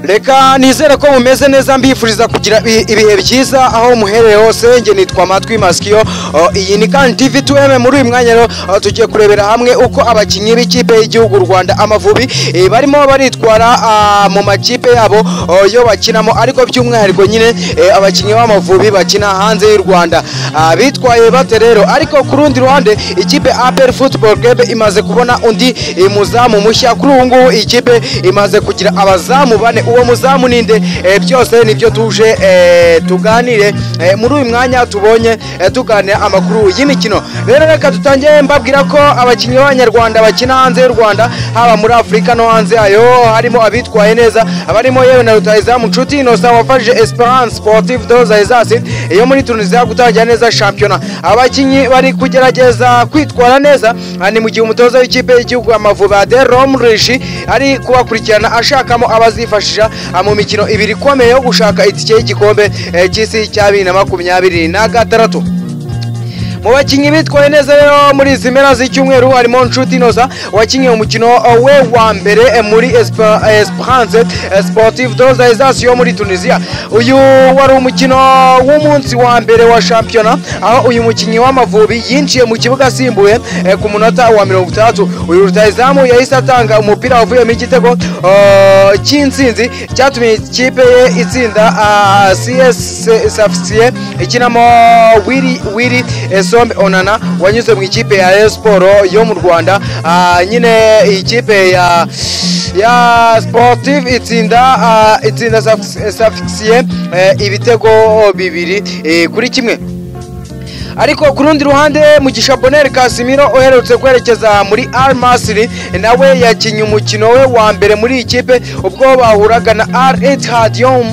Reka nizere ko mumeze neza, mbifuriza kugira ibihe byiza aho muherereye hose. Nge nitwa Matwi Maskiyo, iyi ni kandi TV 2M. Muri uyu mwanya rero tugiye kurebera hamwe uko abakinnyi b'ikipe y'igihugu Rwanda Amavubi barimo baritwara mu makipe yabo yo bakinamo, ariko by'umwihariko nyine abakinnyi b'Amavubi bakina hanze y'u Rwanda bitwaye bate rero. Ariko ku rundi ruhande, ikipe APR Football Club imaze kubona undi muzamu mushya. Kuri ubu ngubu ikipe imaze kugira abazamu bane. Uwo muzamu ninde? Byose nibyo tuje tuganire muri uyu mwanya tubonye tuganira amakuru y'imikino. Rero reka tutangire mbabwira ko abakinnyi b'Abanyarwanda bakina hanze y'u Rwanda, haba muri Afurika no hanze yayo, harimo abitwaye neza, abarimo yewe na rutahizamu Nshuti Innocent wafashije Esperance Sportive de Zaïre yo muri Tunisia gutangira neza shampiyona. Abakinnyi bari kugerageza kwitwara neza, ni mu gihe umutoza w'ikipe y'igihugu Amavubi Adel Romrishi ari kubakurikirana ashakamo abazifashisha mu mikino ibiri ikomeye yo gushaka itike y'igikombe cy'isi cya 2026. Mu bakinnyi bitwaye neza rero muri izi mpera z'icyumweru harimo Nshuti Innocent wakinnye umukino we wa mbere muri Esperance Sportive de Zaïre yo muri Tunisia. Uyu wari umukino w'umunsi wa mbere wa shampiyona, aho uyu mukinnyi w'Amavubi yinjiye mu kibuga asimbuye ku munota wa 60. Uyu rutahizamu yahise atanga umupira wavuyemo igitego cy'intsinzi cyatumye ikipe ye itsinda CS Sfaxien ikinamo Willy Willy Sombe Onana wanyuze mu ikipe ya Rayon Sport yo mu Rwanda. Nyine ikipe ya Sportive itsinda Sfaxien ibitego 2-1. Ariko ku rundi ruhande, Mugisha Bonheur Casimiro uherutse kwerekeza muri Al Masry nawe yakinnye umukino we wa mbere muri iyi kipe ubwo bahuraga na Al Ittihad yo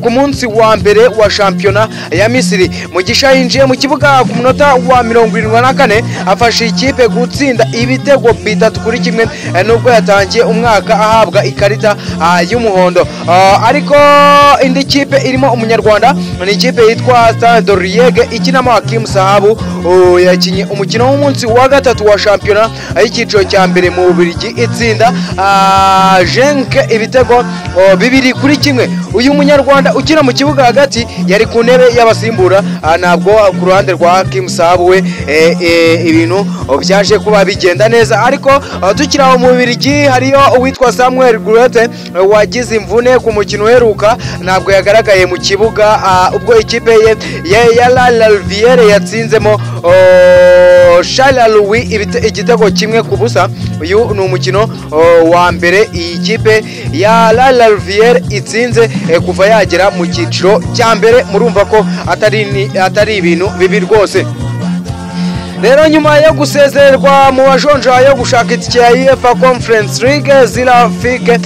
ku munsi wa mbere wa shampiyona ya Misiri. Mugisha yinjiye mu kibuga ku munota wa 74, afasha ikipe gutsinda ibitego 3-1, nubwo yatangiye umwaka ahabwa ikarita y'umuhondo. Ariko indi kipe irimo umunyarwanda ni ikipe yitwa Stade Liège ikinamo Hakim Sahabu, yakinnye umukino w'umunsi wa gatatu wa shampiyona y'icyiciro cya mbere mu Bubiligi, itsinda Genk ibitego 2-1. Uyu munyarwanda ukina mu kibuga hagati yari ku ntebe y'abasimbura. Ntabwo ku ruhande rwa Hakim Sahabu we ibintu byaje kuba bigenda neza. Ariko tukiri aho mu Bubiligi, hariyo uwitwa Samuel Gueulette wagize imvune ku mukino uheruka, ntabwo yagaragaye mu kibuga ubwo ikipe ye ya La Riviere yatsinzemo Charleroi igitego 1-0. Uyu ni umukino wa mbere iyi kipe ya La Riviere itsinze kuva yagera mu cyiciro cya mbere. Murumva ko atari ibintu bibi rwose. Rero nyuma yo gusezererwa mu majonjora yo gushaka itike ya UEFA Conference League, Zirafike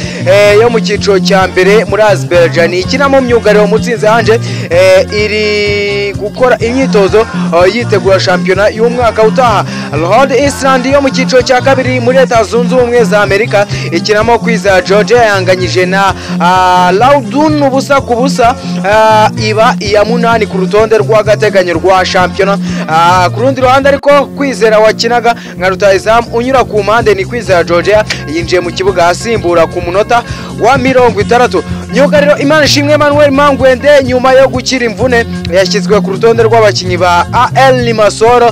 yo mu cyiciro cya mbere muri Azerbaijan ikinamo myugariro Mutsinzi Ange iri gukora imyitozo yitegura shampiyona y'umwaka utaha. Rhode Island yo mu cyiciro cya kabiri muri Leta Zunze Ubumwe za Amerika ikinamo Kwizera George yanganyije na Loudoun 0-0, iba iya munani ku rutonde rw'agateganyo rwa shampiyona. Ku rundi ruhande ariko, Kwizera wakinaga nka rutahizamu unyura ku mpande ni Kwizera Georgia yinjiye mu kibuga asimbura ku munota wa 60. Myugariro Imanishimwe Emmanuel Mangwende nyuma yo gukira imvune yashyizwe ku rutonde rw'abakinnyi ba AL Limassol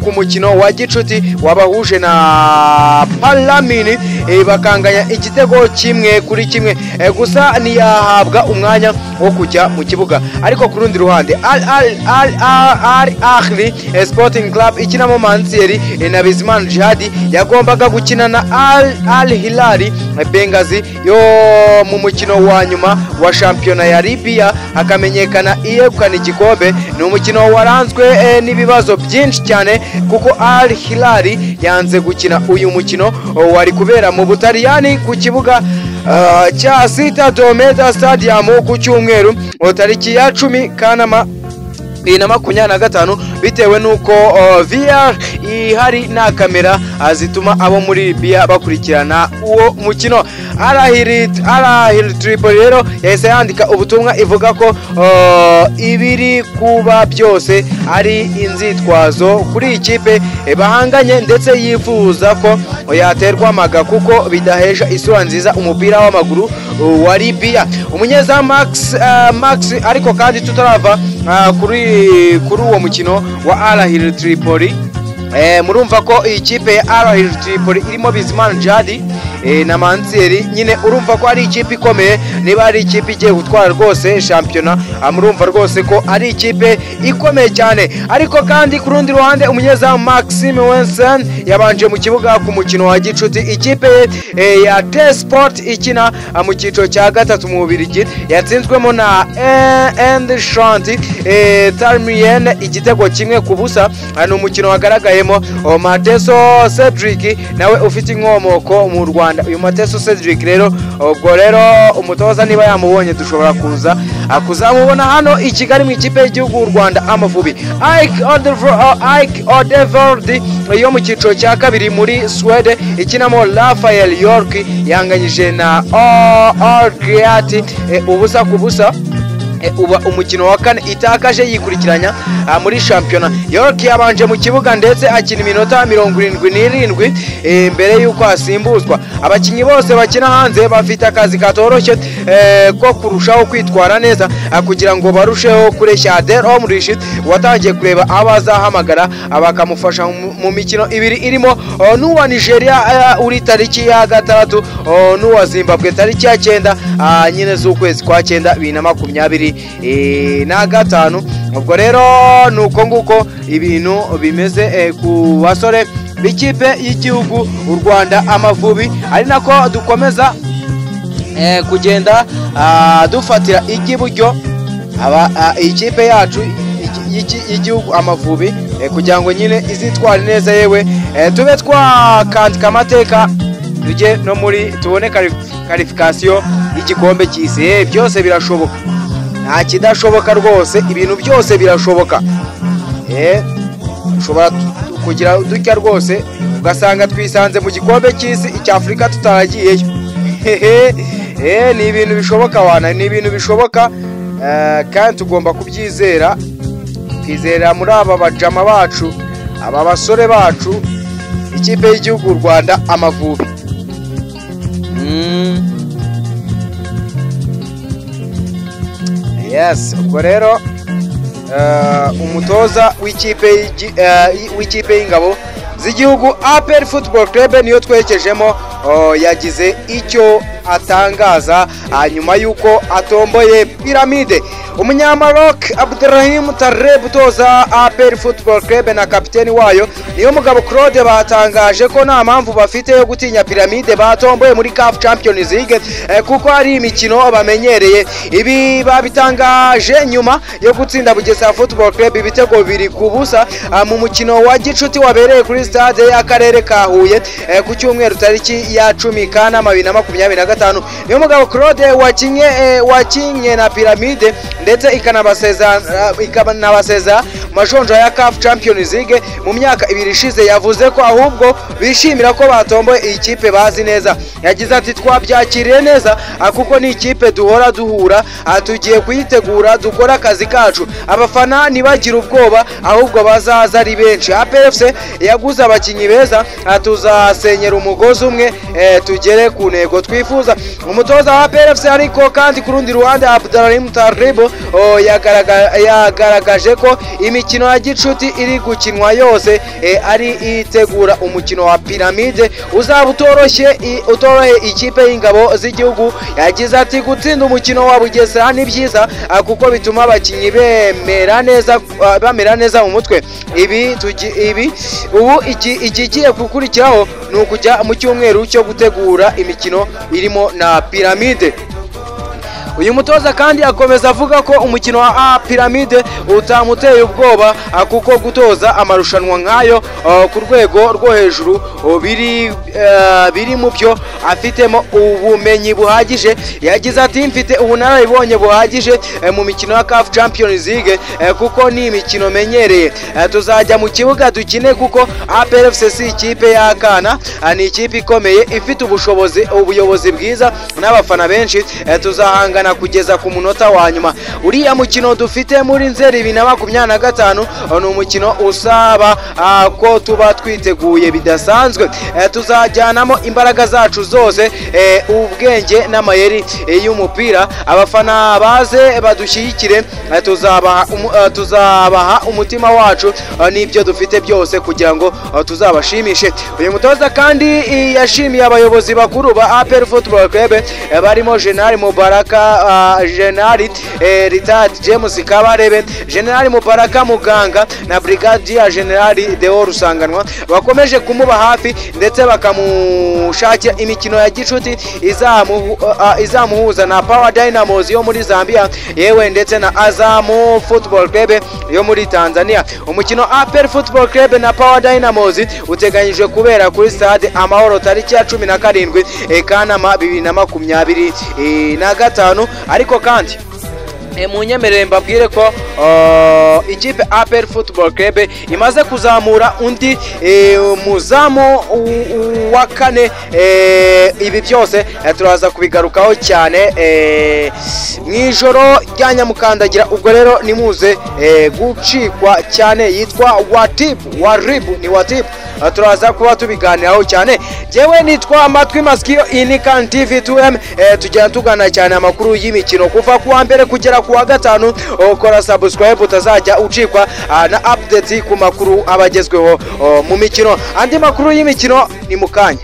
ku mukino wa gicuti wabahuje na Palamini, bakanganya igitego 1-1, gusa ntiyahabwa umwanya wo kujya mu kibuga. Ariko ku rundi ruhande, Al Al Al Al Ahly Sporting Club ikinamo Mansieri na Bizimana Djihad yagombaga gukina na Al Al Hilal Benghazi yo mu mukino wa nyuma wa shampiyona ya Libya, hakamenyekana iyegukana igikombe. Ni umukino waranzwe n'ibibazo byinshi cyane kuko Al Hilal yanze gukina uyu mukino wari kubera mu Butaliyani ku kibuga cya Città Domeda Stadium ku cyumweru tariki ya 10 Kanama 2025, bitewe n'uko VR ihari nta kamera zituma abo muri Libya bakurikirana uwo mukino. Al Ahly Tripoli rero yahise yandika ubutumwa ivuga ko ibiri kuba byose ari inzitwazo kuri ikipe bahanganye, ndetse yifuza ko yaterwa amaga kuko bidahesha isura nziza umupira w'amaguru wa Libya. Umunyezamu Max, ariko kandi tutarava kuri uwo mukino wa Al Ahly Tripoli, murumva ko iyi kipe ya Al Ahly Tripoli irimo Bizimana Djihad na Mansieri nyine, urumva ko ari ikipe ikomeye. Niba ari ikipe igiye gutwara rwose shampiyona, murumva rwose ko ari ikipe ikomeye cyane. Ariko kandi ku rundi ruhande umunyezamu Maxime Wensen yabanje mu kibuga ku mukino wa gicuti ikipe ya T-Sport ikina mu cyiciro cya gatatu mu Bubiligi yatsinzwemo na Endshant Tarmien igitego 1-0. Ni umukino wagaragayemo Mateso Cedric nawe ufite inkomoko mu Rwanda. Uyu Mateso Cedric rero, ubwo rero umutoza niba yamubonye dushobora kuza kuzamubona hano i Kigali mu ikipe y'igihugu u Rwanda Amavubi. Ike Odeverde yo mu cyiciro cya kabiri muri Swede ikinamo Rafael York yanganyije na Orgriat 0-0. Uba umukino wa kane itakaje yikurikiranya muri shampiyona. York yabanje mu kibuga ndetse akina iminota 77 mbere y'uko asimbuzwa. Abakinnyi bose bakina hanze bafite akazi katoroshye ko kurushaho kwitwara neza kugira ngo barusheho kureshya Adel Omrish watangiye kureba abazahamagara bakamufasha mu mikino ibiri irimo n'uwa Nigeria uri tariki ya 6 n'uwa Zimbabwe tariki ya 9 nyine z'ukwezi kwa 9 2025. Ubwo rero nuko nguko ibintu bimeze ku basore b'ikipe y'igihugu u Rwanda Amavubi, ari nako dukomeza kugenda dufatira igiburyo aba ikipe yacu y'igihugu Amavubi kugira ngo nyine izitware neza, yewe tube twakandika amateka tujye no muri tubone qualification y'igikombe cy'isi. Byose birashoboka, nta kidashoboka rwose, ibintu byose birashoboka. Ushobora kugira dutya rwose ugasanga twisanze mu gikombe cy'isi icya Afurika tutaragiyeyo. Ni ibintu bishoboka wana, ni ibintu bishoboka, kandi tugomba kubyizera, twizera muri aba bajama bacu, aba basore bacu, ikipe y'igihugu u Rwanda Amavubi. Yes, ubwo rero umutoza w'ikipe y'ingabo z'igihugu APR Football Club niyo twerekejemo, yagize icyo atangaza nyuma yuko atomboye Pyramide. Umunyamaroc Abderrahim Tareb utoza APR Football Club na kapiteni wayo niyo mugabo Claude batangaje ko nta mpamvu bafite yo gutinya Pyramide batomboye muri CAF Champions League kuko ari imikino bamenyereye. Ibi babitangaje nyuma yo gutsinda Bugesera Football Club ibitego 2-0 mu mukino wa gicuti wabereye kuri stade y'akarere ka Huye ku cyumweru tariki ya 10 Kanama 2025. Niyo mugabo Claude wakinye na Pyramide ndetse ikanabaseza majonjo ya CAF Champions League mu myaka ibiri ishize, yavuze ko ahubwo bishimira ko batomboye iyi kipe bazi neza. Yagize ati twabyakiriye neza kuko ni ikipe duhora duhura, tugiye kuyitegura dukora akazi kacu, abafana ntibagira ubwoba ahubwo bazaza ari benshi. APR FC yaguze abakinnyi beza, tuzasenyera umugozi umwe tugere ku ntego twifuza. Umutoza wa APR FC ariko kandi ku rundi ruhande Abderrahim Tareb yagaragaje ko imikino ya gicuti iri gukinwa yose ari itegura umukino wa Pyramide uzaba utoroshye ikipe y'ingabo z'igihugu. Yagize ati gutsinda umukino wa Bugesera ni byiza kuko bituma abakinnyi bamera neza mu mutwe. Ibi ubu ikigiye gukurikiraho ni ukujya mu cyumweru cyo gutegura imikino irimo na Pyramide. Uyu mutoza kandi akomeza avuga ko umukino wa Pyramide utamuteye ubwoba, kuko gutoza amarushanwa nk'ayo ku rwego rwo hejuru biri mu byo afitemo ubumenyi buhagije. Yagize ati mfite ubunararibonye buhagije mu mikino ya CAF Champions League, kuko ni imikino menyereye. Tuzajya mu kibuga dukine, kuko APR FC si ikipe y'akana, ni ikipe ikomeye ifite ubushobozi, ubuyobozi bwiza n'abafana benshi. Tuzahangana kugeza ku munota wa nyuma. Uriya mukino dufite muri Nzeri 2025 ni umukino usaba ko tuba twiteguye bidasanzwe. Tuzajyanamo imbaraga zacu zose, ubwenge n'amayeri y'umupira. Abafana baze badushyigikire, tuzabaha umutima wacu n'ibyo dufite byose kugira ngo tuzabashimishe. Uyu mutoza kandi yashimiye abayobozi bakuru ba APR Football Club, barimo General Mubaraka, General Retired James Kabarebe, General Mubaraka Muganga na Brigadier General Deo Rusanganwa, bakomeje kumuba hafi ndetse bakamushakira imikino ya gicuti izamuhuza na Power Dynamos yo muri Zambia, yewe ndetse na Azam Football Club yo muri Tanzania. Umukino APR Football Club na Power Dynamos uteganyijwe kubera kuri Stade Amahoro tariki ya 17 Kanama 2025. Ariko kandi munyemerere mbabwire ko ikipe APR Football Club imaze kuzamura undi muzamu wa kane. Ibi byose turaza kubigarukaho cyane mu ijoro rya Nyamukandagira. Ubwo rero nimuze gucikwa cyane. Yitwa Watibu Waribu, ni Watibu, turaza kuba tubiganiraho cyane. Jewe nitwa Amatwi Maskiyo, iyi ni Kan TV 2M. Tugenda tugana cyane amakuru y'imikino kuva ku wa mbere kugera ku wa gatanu. Ukora subscribe utazajya ucikwa na update ku makuru abagezweho mu mikino. Andi makuru y'imikino ni mukanya.